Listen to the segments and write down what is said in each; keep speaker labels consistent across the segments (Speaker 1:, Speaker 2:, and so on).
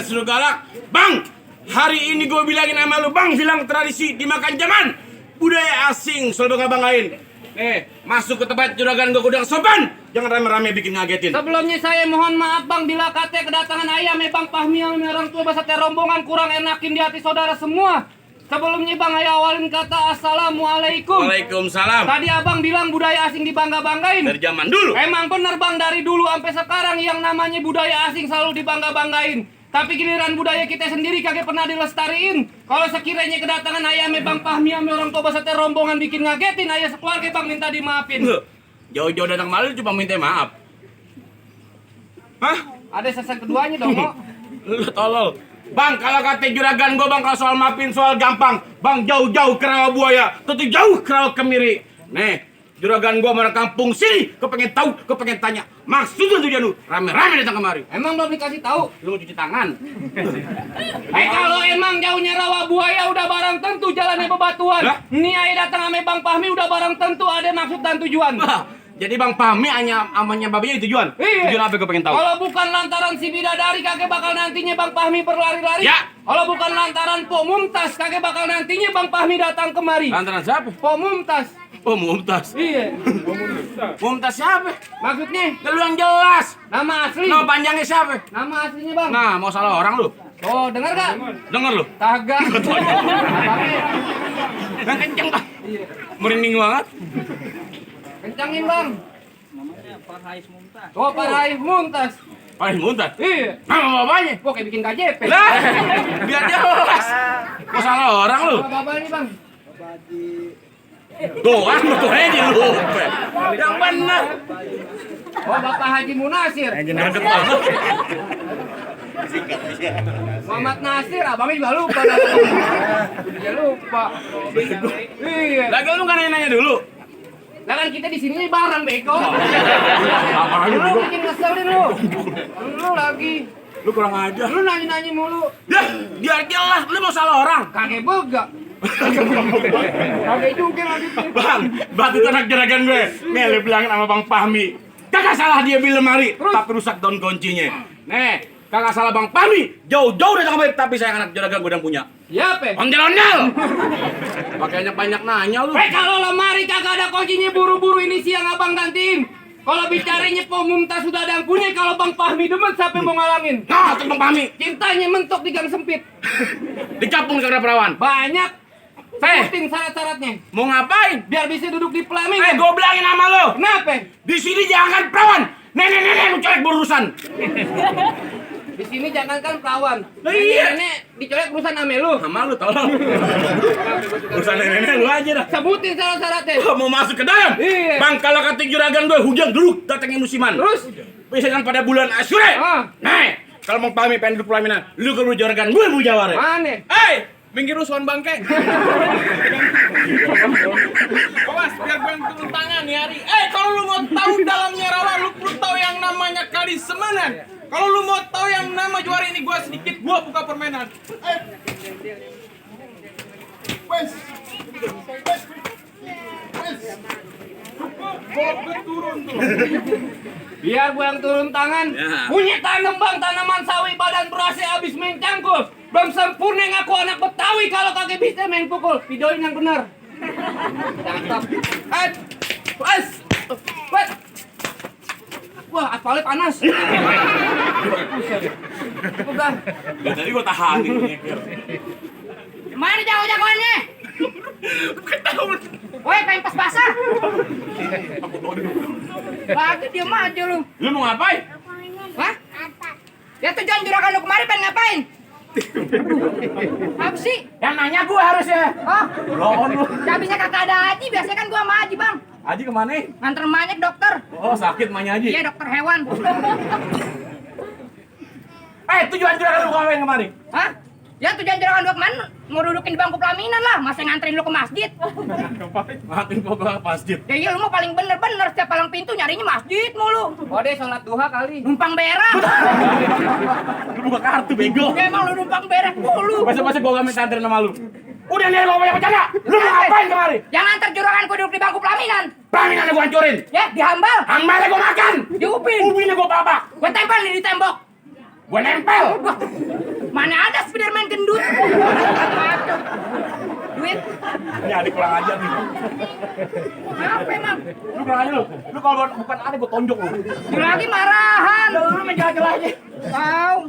Speaker 1: Kalian suruh galak. Bang, hari ini gue bilangin sama lu, Bang, hilang tradisi dimakan zaman. Budaya asing, selalu bangga-banggain. Masuk ke tempat juragan gue udah sopan. Jangan rame-rame bikin ngagetin.
Speaker 2: Sebelumnya saya mohon maaf bang, bila kata kedatangan ayam Bang Fahmi sama orang tua beserta rombongan kurang enakin di hati saudara semua. Sebelumnya bang, ayah awalin kata assalamualaikum.
Speaker 1: Waalaikumsalam.
Speaker 2: Tadi abang bilang budaya asing dibangga-banggain.
Speaker 1: Dari zaman dulu.
Speaker 2: Emang bener bang, dari dulu sampai sekarang yang namanya budaya asing selalu dibangga-banggain. Tapi giliran budaya kita sendiri kagak pernah dilestariin. Kalau sekiranya kedatangan ayam Bang Fahmi sama orang tua beserta rombongan bikin ngagetin, ayah sekeluarga bang minta dimaafin.
Speaker 1: Jauh-jauh datang malu cuma minta maaf. Hah?
Speaker 2: Ada season keduanya dong, Mo.
Speaker 1: Lu tolol. Bang, kalau kata juragan gue bang, kalau soal maafin soal gampang. Bang, jauh-jauh ke rawa buaya, tentu jauh ke rawa kemiri. Nih, juragan gue mana kampung sini, gue pengen tahu, gue pengen tanya. Maksudnya tujuan lu, rame-rame datang kemari.
Speaker 2: Emang belum dikasih tahu?
Speaker 1: Lu mau cuci tangan?
Speaker 2: Kalau emang jauhnya rawa buaya udah barang tentu jalannya bebatuan.
Speaker 1: Lah?
Speaker 2: Nih ayah datang sama Bang Fahmi udah barang tentu ada maksud dan tujuan.
Speaker 1: Jadi Bang Fahmi hanya amanya babinya tujuan?
Speaker 2: Iya.
Speaker 1: Tujuan apa gue pengen tahu?
Speaker 2: Kalau bukan lantaran si bidadari kagak bakal nantinya Bang Fahmi berlari-lari.
Speaker 1: Ya.
Speaker 2: Kalau bukan lantaran Pok Mumtaz kagak bakal nantinya Bang Fahmi datang kemari.
Speaker 1: Lantaran siapa?
Speaker 2: Pok Mumtaz.
Speaker 1: Oh, Mumtaz.
Speaker 2: Iya.
Speaker 1: Mumtaz siapa?
Speaker 2: Maksudnya
Speaker 1: Lu yang jelas.
Speaker 2: nama asli.
Speaker 1: Nama panjangnya siapa?
Speaker 2: Nama aslinya Bang.
Speaker 1: Nah, mau salah orang lu?
Speaker 2: Oh, dengar gak?
Speaker 1: Dengar lu?
Speaker 2: Kagak.
Speaker 1: Yang kenceng Bang. Merinding banget.
Speaker 2: Kencangin Bang. Oh, Parhais Mumtaz.
Speaker 1: Paling Mumtaz.
Speaker 2: Iya.
Speaker 1: Nama bapaknya?
Speaker 2: Kok kayak bikin KJP?
Speaker 1: Lah, biar jelas. Mau salah orang lu?
Speaker 2: Nama bapaknya Bang.
Speaker 1: Tuh kan, betul aja lu. Yang benar.
Speaker 2: Oh, Bapak Haji Munasir.
Speaker 1: Deket banget.
Speaker 2: Muhammad Nasir, abangnya juga lupa. Dia lupa. Iya.
Speaker 1: Lagi lu kan nanya dulu.
Speaker 2: Lah kan kita di sini bareng bego.
Speaker 1: Apa aja
Speaker 2: Lu
Speaker 1: dulu?
Speaker 2: bikin ngeselin lu. Lu lagi.
Speaker 1: Lu kurang aja.
Speaker 2: Lu nanya-nanya mulu.
Speaker 1: Dah, biar jelas lu mau salah orang.
Speaker 2: Kagak bega. Kagak juga lagi.
Speaker 1: Bang, batu anak jeragan gue. Nih, lu bilangin sama Bang Fahmi. Kagak salah dia beli lemari, tapi rusak daun kuncinya. Nih, kagak salah Bang Fahmi. Jauh-jauh datang kemari, tapi saya anak jeragan gue dan punya.
Speaker 2: Ya, Pe.
Speaker 1: Ondel-ondel. Makanya banyak nanya lu.
Speaker 2: Kalau lemari kagak ada kuncinya buru-buru ini siang abang gantiin. Kalau bicaranya Pok Mumtaz sudah ada yang punya, kalau Bang Fahmi demen siapa yang mau ngalangin?
Speaker 1: Nah, tuh Bang Fahmi.
Speaker 2: Cintanya mentok di gang sempit.
Speaker 1: Dicapung karena perawan.
Speaker 2: Banyak.
Speaker 1: Teh.
Speaker 2: Sebutin syarat-syaratnya.
Speaker 1: Mau ngapain?
Speaker 2: Biar bisa duduk di pelaminan.
Speaker 1: Gue bilangin sama lu.
Speaker 2: Kenapa?
Speaker 1: Di sini jangan perawan. Nenek-nenek lu colek berurusan.
Speaker 2: Di sini jangankan perawan.
Speaker 1: Lah iya.
Speaker 2: Nenek dicolek urusan ame lu.
Speaker 1: Sama lu tolong. Urusan nenek-nenek lu aja dah.
Speaker 2: Sebutin syarat-syaratnya.
Speaker 1: Gua mau masuk ke dalam.
Speaker 2: Iya.
Speaker 1: Bang, kalau kata juragan gue hujan dulu datangin musiman.
Speaker 2: Terus?
Speaker 1: Biasanya pada bulan Asyure.
Speaker 2: Ah.
Speaker 1: Nah, kalau mau pamit pengen duduk pelaminan, lu ke juragan gue mau jaware.
Speaker 2: Mana?
Speaker 1: Hei, minggir rusuhan bangkeng.
Speaker 3: Awas, biar gue yang turun tangan nih hari. Kalau lu mau tahu dalamnya rawa, lu perlu tahu yang namanya kali semenan. Kalau lu mau tahu yang nama juara ini, gua sedikit, gua buka permainan. Wes. Gue turun tuh.
Speaker 2: Biar gua yang turun tangan.
Speaker 1: Ya.
Speaker 2: Punya tanam bang, tanaman sawi badan berasi abis main cangkul. Belum sempurna ngaku anak Betawi kalau kagak bisa main pukul. Videoin yang benar. Cakep. Wes. Wes. Wah, aspalnya panas. Udah.
Speaker 1: Ya, tadi gue tahan ini.
Speaker 4: Mana jago-jagoannya?
Speaker 1: Ketahuan.
Speaker 4: Woi, pempes basah. Lagi diem aja lu.
Speaker 1: Lu mau ngapain?
Speaker 4: Hah? Ya tujuan juragan lu kemarin pengen ngapain? Apa sih?
Speaker 1: Yang nanya gue harusnya.
Speaker 4: Oh,
Speaker 1: Loon lu.
Speaker 4: ya bisa kakak ada Haji, biasanya kan gua sama Haji bang.
Speaker 1: Haji kemana?
Speaker 4: Nganter emaknya ke dokter.
Speaker 1: Oh, sakit emaknya Haji.
Speaker 4: Iya dokter hewan.
Speaker 1: Tujuan juragan lu ngapain kemari?
Speaker 4: Hah? Ya tujuan juragan gua kemarin mau dudukin di bangku pelaminan lah, masa nganterin lu ke masjid.
Speaker 1: Ngapain gua ke masjid?
Speaker 4: Ya iya lu mau paling bener-bener setiap palang pintu nyarinya masjid mulu.
Speaker 2: Oh deh, sholat duha kali.
Speaker 4: Numpang berak.
Speaker 1: Lu buka kartu bego.
Speaker 4: Ya emang lu numpang berak mulu.
Speaker 1: Masa-masa gua gak minta anterin sama lu. Udah nih lu banyak bercanda. Lu mau ngapain kemari?
Speaker 4: Yang nganter juragan gua duduk di bangku pelaminan.
Speaker 1: Pelaminan gua hancurin.
Speaker 4: Ya dihambal.
Speaker 1: Hangmalnya gua makan.
Speaker 4: Diupin.
Speaker 1: Ubinnya gua babak.
Speaker 4: Gua tempel nih di tembok.
Speaker 1: Gua nempel.
Speaker 4: Mana ada Spiderman gendut? Duit?
Speaker 1: Ini adik kurang ajar nih.
Speaker 4: Apa emang?
Speaker 1: Lu kurang ajar lu. Lu kalau bukan adik gua tonjok lu.
Speaker 4: Lu lagi marahan.
Speaker 1: Lu menjelah-jelah aja.
Speaker 4: Tahu.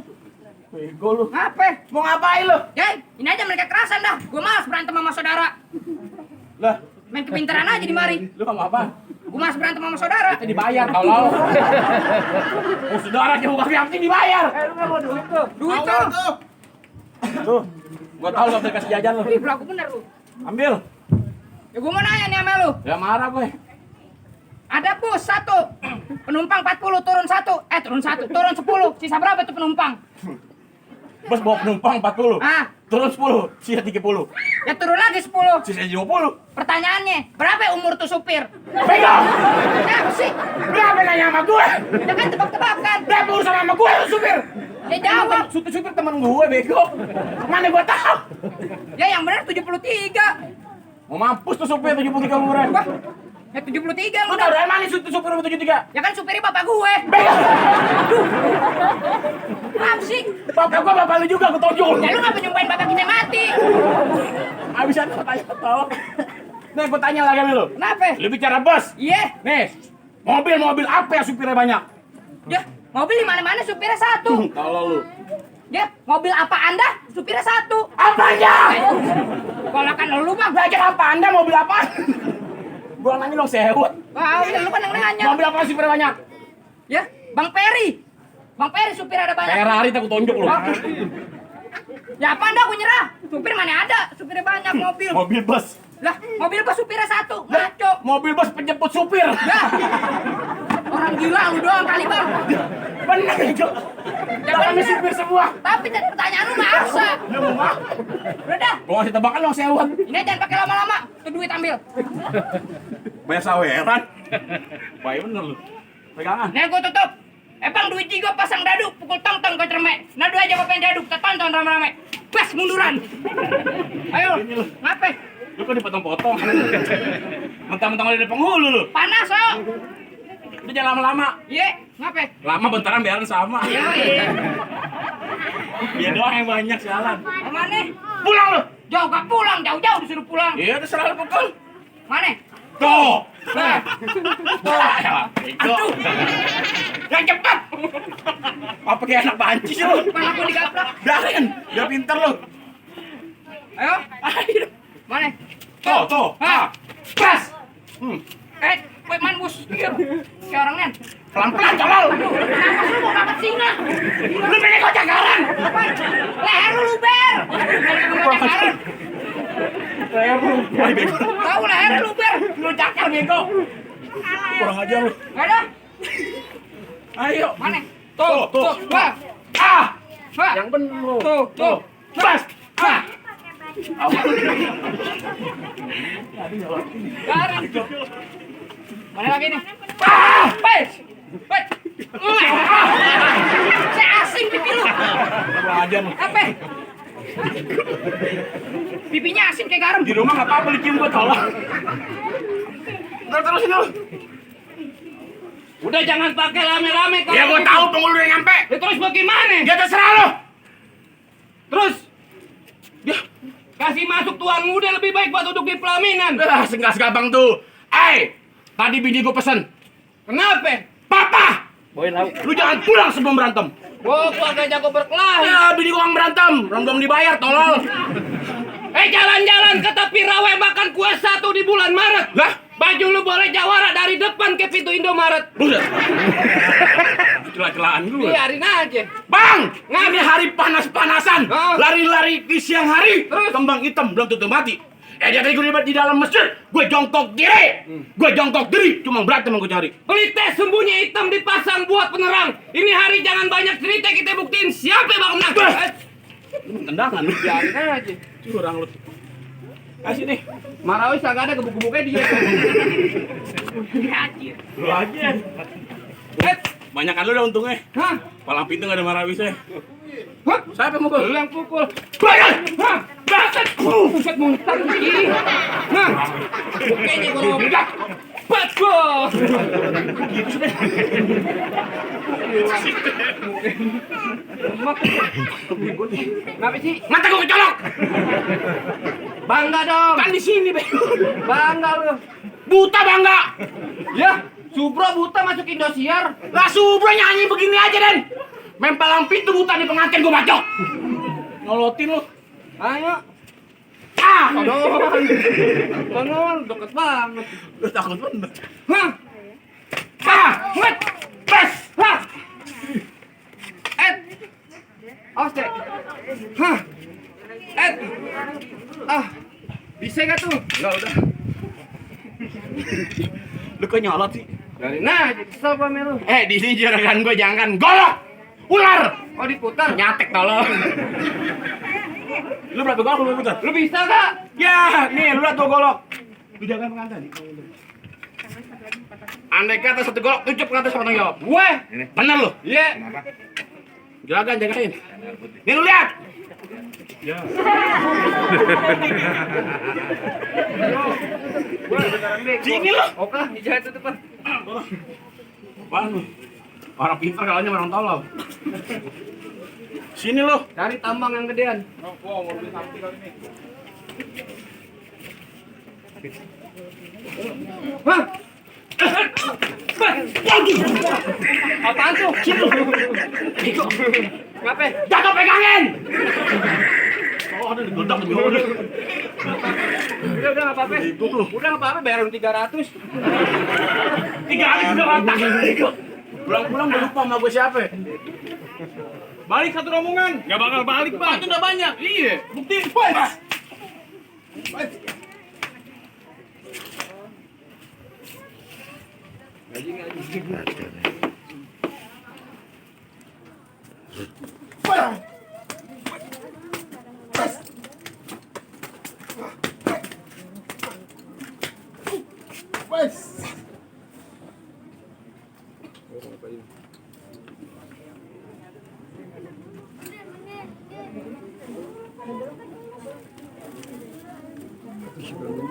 Speaker 1: Bego lu.
Speaker 4: Apa?
Speaker 1: Mau ngapain lu?
Speaker 4: Ya, ini aja mereka kerasan dah. Gue malas berantem sama saudara.
Speaker 1: Lah,
Speaker 4: Main kepintaran aja di mari.
Speaker 1: lu kamu apa?
Speaker 4: Gue malas berantem sama saudara.
Speaker 1: Kita dibayar kalau. Oh, saudara jauh kaki aktif dibayar.
Speaker 4: Lu nggak mau duit tuh? Duit
Speaker 3: Awal
Speaker 4: tuh.
Speaker 3: tuh.
Speaker 1: Tuh, gua tahu lu kasih jajan lu.
Speaker 4: Ih, belagu bener lu.
Speaker 1: Ambil.
Speaker 4: Ya gue mau nanya nih sama lu.
Speaker 1: Ya marah gue.
Speaker 4: Ada bus 1. Penumpang 40 turun 1. Turun 1. Turun 10. Sisa berapa tuh penumpang?
Speaker 1: Bos bawa penumpang 40.
Speaker 4: Ah,
Speaker 1: Turun 10, sisa 30.
Speaker 4: ya turun lagi 10.
Speaker 1: Sisa 20.
Speaker 4: Pertanyaannya, berapa umur tuh supir?
Speaker 1: Pegang.
Speaker 4: Kenapa sih?
Speaker 1: Berapa nanya sama gue?
Speaker 4: Ya kan tebak-tebakan.
Speaker 1: Berapa urusan sama gue lu supir?
Speaker 4: Ya jawab.
Speaker 1: Supir temen gue bego. Mana gue tahu?
Speaker 4: Ya yang benar 73.
Speaker 1: Mau mampus tuh supir 73 umuran.
Speaker 4: Wah, ya 73 yang
Speaker 1: Lu
Speaker 4: benar.
Speaker 1: tau dari mana supir 73?
Speaker 4: Ya kan supirnya bapak gue.
Speaker 1: Pegang.
Speaker 4: Apa sih?
Speaker 1: Bapak gue bapak lu juga, gue tonjol.
Speaker 4: Ya lu ngapa nyumpahin bapak kita mati?
Speaker 1: Abis itu tanya tau. Nih gue tanya lagi sama lu.
Speaker 4: Kenapa?
Speaker 1: Lu bicara bos.
Speaker 4: Iya.
Speaker 1: Nih, mobil apa yang supirnya banyak?
Speaker 4: Ya, mobil di mana-mana supirnya 1.
Speaker 1: Kalau lu.
Speaker 4: Ya, mobil apa Anda? Supirnya 1.
Speaker 1: Apanya?
Speaker 4: Kalau kan lu mah
Speaker 1: Belajar apa anda, mobil apa? Gua nanya dong sewot.
Speaker 4: Wah, ya lu kan yang nanya.
Speaker 1: Mobil apa supirnya banyak?
Speaker 4: Ya, Bang Peri. Bang Peri supir ada banyak.
Speaker 1: Ferrari takut tonjok lu.
Speaker 4: Wah. Ya apa Anda aku nyerah? Supir mana ada? Supirnya banyak mobil.
Speaker 1: Mobil bus.
Speaker 4: Lah, mobil bus supirnya 1. Ngaco.
Speaker 1: Mobil bus penjemput supir.
Speaker 4: Lah. Orang gila lu doang kali, Bang.
Speaker 1: Bener itu.
Speaker 4: Ya
Speaker 1: Kami
Speaker 4: bener.
Speaker 1: supir semua.
Speaker 4: Tapi tadi pertanyaan lu maksa.
Speaker 1: Lu mau mah?
Speaker 4: Udah dah.
Speaker 1: Gua ngasih tebakan dong sewot.
Speaker 4: Ini jangan pakai lama-lama. Tuh duit ambil.
Speaker 1: Bayar saweran. Baik bener lu. Pegangan.
Speaker 4: Nih gua tutup. Bang duit jigo pasang dadu, pukul tong-tong ke cermek. Nadu aja bapak yang dadu, kita tonton rame-rame. Pas munduran. Ayo, ngapain?
Speaker 1: Lu kok dipotong-potong? Mentang-mentang udah di penghulu lu.
Speaker 4: Panas, oh.
Speaker 1: Lu jangan lama-lama.
Speaker 4: Iya, ngapain?
Speaker 1: Lama bentaran biaran sama.
Speaker 4: Iya, iya.
Speaker 1: Dia doang yang banyak sialan.
Speaker 4: Mana?
Speaker 1: Pulang lu.
Speaker 4: Jauh gak pulang, jauh-jauh disuruh pulang.
Speaker 1: Iya, terserah lu pukul.
Speaker 4: Mana?
Speaker 1: Tuh.
Speaker 4: Nah.
Speaker 1: Aduh. Yang cepat. Apa kayak anak banci sih lu?
Speaker 4: Kepala gua digaprak.
Speaker 1: Biarin, biar pinter lu.
Speaker 4: Ayo,
Speaker 1: Ayo.
Speaker 4: mana?
Speaker 1: Tuh.
Speaker 4: Ah, pas.
Speaker 1: Hmm.
Speaker 4: Woi man bus. Kayak orang nen.
Speaker 1: Pelan-pelan tolol.
Speaker 4: Kenapa lu mau ngangkat singa?
Speaker 1: Lu pengen kocak garan.
Speaker 4: Leher lu luber.
Speaker 1: Saya belum.
Speaker 4: Tahu leher lu luber.
Speaker 1: Lu cakar bego. Kurang ajar lu.
Speaker 4: Gak ada.
Speaker 1: Ayo.
Speaker 4: Mana?
Speaker 1: Tuh.
Speaker 4: Wah.
Speaker 1: Ah.
Speaker 4: Wah.
Speaker 1: Yang bener lu.
Speaker 4: Tuh.
Speaker 1: Pas. Ah.
Speaker 4: Garan. Mana lagi nih?
Speaker 1: Ah.
Speaker 4: Pes. Pes. Saya asing pipi lu.
Speaker 1: Kurang ajar lu.
Speaker 4: Apa? Pipinya asin kayak garam.
Speaker 1: Di rumah nggak apa-apa dicium gua tolong. Terusin lu.
Speaker 2: Udah jangan pakai rame-rame kalau.
Speaker 1: Ya gua tahu penghulu udah nyampe.
Speaker 2: Ya, terus bagaimana?
Speaker 1: Ya terserah lu.
Speaker 2: Terus ya, kasih masuk tuan muda lebih baik buat duduk di pelaminan.
Speaker 1: Segas gampang tuh. Tadi bini gua pesen.
Speaker 2: Kenapa?
Speaker 1: Papa. Lu jangan pulang sebelum berantem.
Speaker 2: Gua keluarga jago berkelahi.
Speaker 1: Ya, bini gua yang berantem. Belum dibayar, tolol.
Speaker 2: Jalan-jalan ke tepi rawa makan kue 1 di bulan Maret.
Speaker 1: Lah?
Speaker 2: Baju lu boleh jawara dari depan ke pintu Indomaret.
Speaker 1: Buset. Celah-celahan dulu.
Speaker 2: Biarin aja.
Speaker 1: Bang, ini hari panas-panasan.
Speaker 2: Ah.
Speaker 1: Lari-lari di siang hari.
Speaker 2: Terus?
Speaker 1: Kembang hitam belum tentu mati. Jadi gue di dalam masjid, gue jongkok diri. Cuma berantem yang gue cari.
Speaker 2: Beli teh sembunyi hitam dipasang buat penerang. Ini hari jangan banyak cerita, kita buktiin siapa yang menang.
Speaker 1: Tendangan.
Speaker 2: Biarin aja.
Speaker 1: Curang lu. Kasih nih.
Speaker 2: Marawis kagak ada gebuk-gebuknya dia.
Speaker 1: Lu aja. Banyakan lu dah untungnya.
Speaker 2: Hah?
Speaker 1: Palang pintu gak ada marawisnya.
Speaker 2: Hah?
Speaker 1: Siapa yang mukul?
Speaker 2: Lu yang pukul.
Speaker 1: Banyak.
Speaker 2: Hah? Baset. Buset muntah lagi. Hah? Kayaknya gua mau Bagus. Ngapa sih?
Speaker 1: Mata gua kecolok.
Speaker 2: Bangga dong.
Speaker 1: Kan di sini, Be.
Speaker 2: Bangga lu.
Speaker 1: Buta bangga.
Speaker 2: Ya, Subro buta masuk Indosiar.
Speaker 1: Lah Subro nyanyi begini aja, Den. Mempalang pintu buta di pengantin gua bacok. Nolotin lu.
Speaker 2: Ayo.
Speaker 1: Ah,
Speaker 2: Bangun, deket banget.
Speaker 1: lu takut bener.
Speaker 2: Hah?
Speaker 1: Ah,
Speaker 2: Wet.
Speaker 1: Pes.
Speaker 2: Hah? Awas deh. Hah? Bisa gak tuh?
Speaker 1: Enggak udah. Lu kok nyolot sih?
Speaker 2: Dari nah, kesel gua melu.
Speaker 1: Di sini juragan gua jangan golok. Ular.
Speaker 2: Oh diputar.
Speaker 1: Nyatek tolong. Lu berapa golok lu putar?
Speaker 2: Lu bisa gak?
Speaker 1: Ya, nih lu lihat tuh golok. Lu jangan pengantin. Andai kata satu golok, tujuh pengantin sama tanggung jawab.
Speaker 2: Gue.
Speaker 1: Bener lu?
Speaker 2: Iya.
Speaker 1: Juragan jagain. Nih lu lihat. Sini lu.
Speaker 2: Oke lah, dijahit itu Pak.
Speaker 1: Apaan lu? Orang pintar kalanya orang tolol. Sini lu.
Speaker 2: Cari tambang yang gedean. Hah? Apaan tuh?
Speaker 1: Sini lu. Bego.
Speaker 2: Ngapain?
Speaker 1: Jatuh pegangin. Oh, ada digeledak di bawah.
Speaker 2: Udah nggak apa-apa. Udah nggak apa-apa, bayar 300.
Speaker 1: 3 kali sudah lantak. Pulang-pulang udah lupa sama gue siapa.
Speaker 3: Balik satu rombongan.
Speaker 1: Gak bakal balik, Bang.
Speaker 3: Itu udah banyak.
Speaker 1: Iya.
Speaker 3: Buktiin.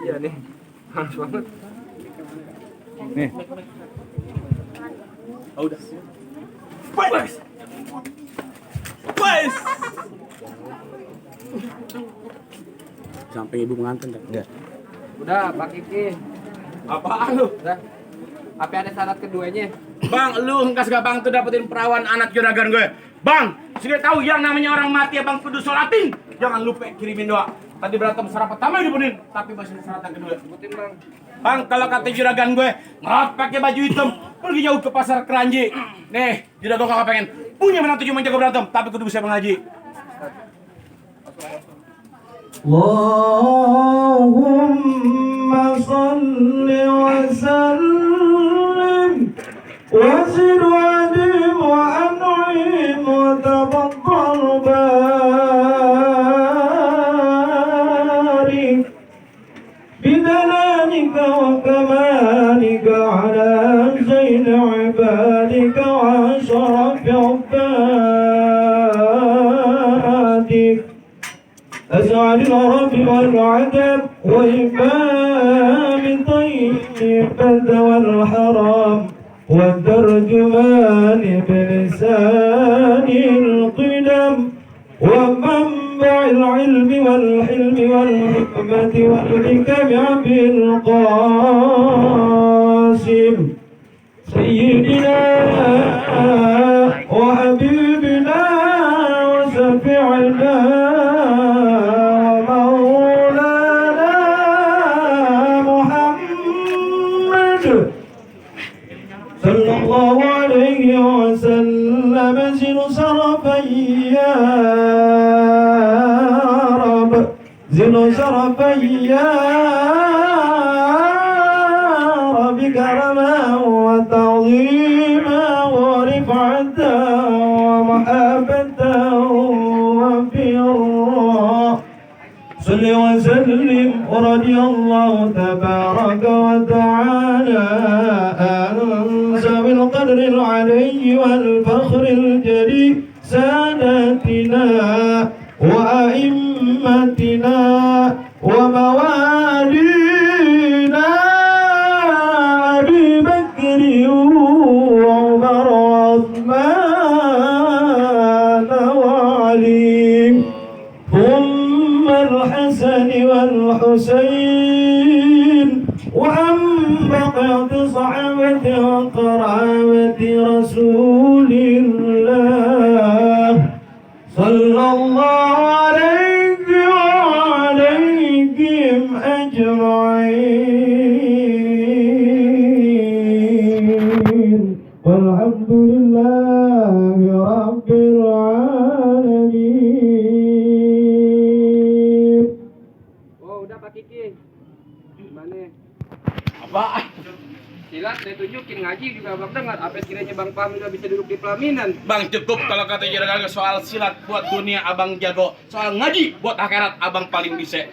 Speaker 2: Iya nih. Panas banget.
Speaker 1: Oh, udah.
Speaker 3: Wes.
Speaker 1: Sampai ibu pengantin tak? Enggak.
Speaker 2: Udah, Pak Kiki.
Speaker 1: Apaan lu?
Speaker 2: Udah. Apa ada syarat keduanya?
Speaker 1: Bang, lu engkas gak bang tuh dapetin perawan anak juragan gue. Bang, sudah tahu yang namanya orang mati ya bang kudu sholatin. Jangan lupa kirimin doa. Tadi berantem syarat pertama dipenuhin, tapi masih syarat yang kedua.
Speaker 2: Sebutin Bang.
Speaker 1: Bang, kalau kata juragan gue, nggak pakai baju hitam, pergi jauh ke pasar Keranji. Nih, juragan kakak pengen punya menantu cuma jago berantem, tapi kudu bisa mengaji.
Speaker 5: Allahumma salli wa sallim wa zid wa dim wa an'im wa tabaqqal barik bidalanika wa kamalika ala zain ibadika wa ashraf ibadika أسعد العرب والعجب وإمام طيبة والحرام والترجمان بلسان القدم ومنبع العلم والحلم والحكمة والحكم أبي القاسم سيدنا وحبيبنا وشفيعنا صلى الله عليه وسلم زن شرفا يا رب زن شرفا يا رب كرما وتعظيما ورفعة ومحبة وبرا صل وسلم ورضي الله تبارك وتعالى بالقدر العلي والفخر الجلي ساداتنا وأئمتنا وموالينا والحسين وعن بقية صحابة وقرابة رسول الله صلى الله عليه وعليهم أجمعين والحمد لله رب العالمين.
Speaker 2: Oh, udah Pak Kiki. Gimana?
Speaker 1: Apa?
Speaker 2: Silat saya tunjukin ngaji juga Bang dengar. Apa kiranya Bang Pahmi udah bisa duduk di pelaminan?
Speaker 1: Bang cukup kalau kata juragan soal silat buat dunia abang jago, soal ngaji buat akhirat abang paling bisa.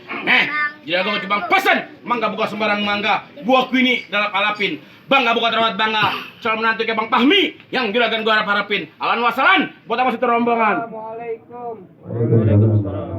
Speaker 1: Juragan cuma pesan, mangga buka sembarang mangga, gua kuini dalam alapin. Bangga buka terawat bangga, soal menantu ke Bang Pahmi yang juragan gua harap-harapin. Alan wasalan buat apa situ rombongan.
Speaker 2: Assalamualaikum.
Speaker 5: Waalaikumsalam.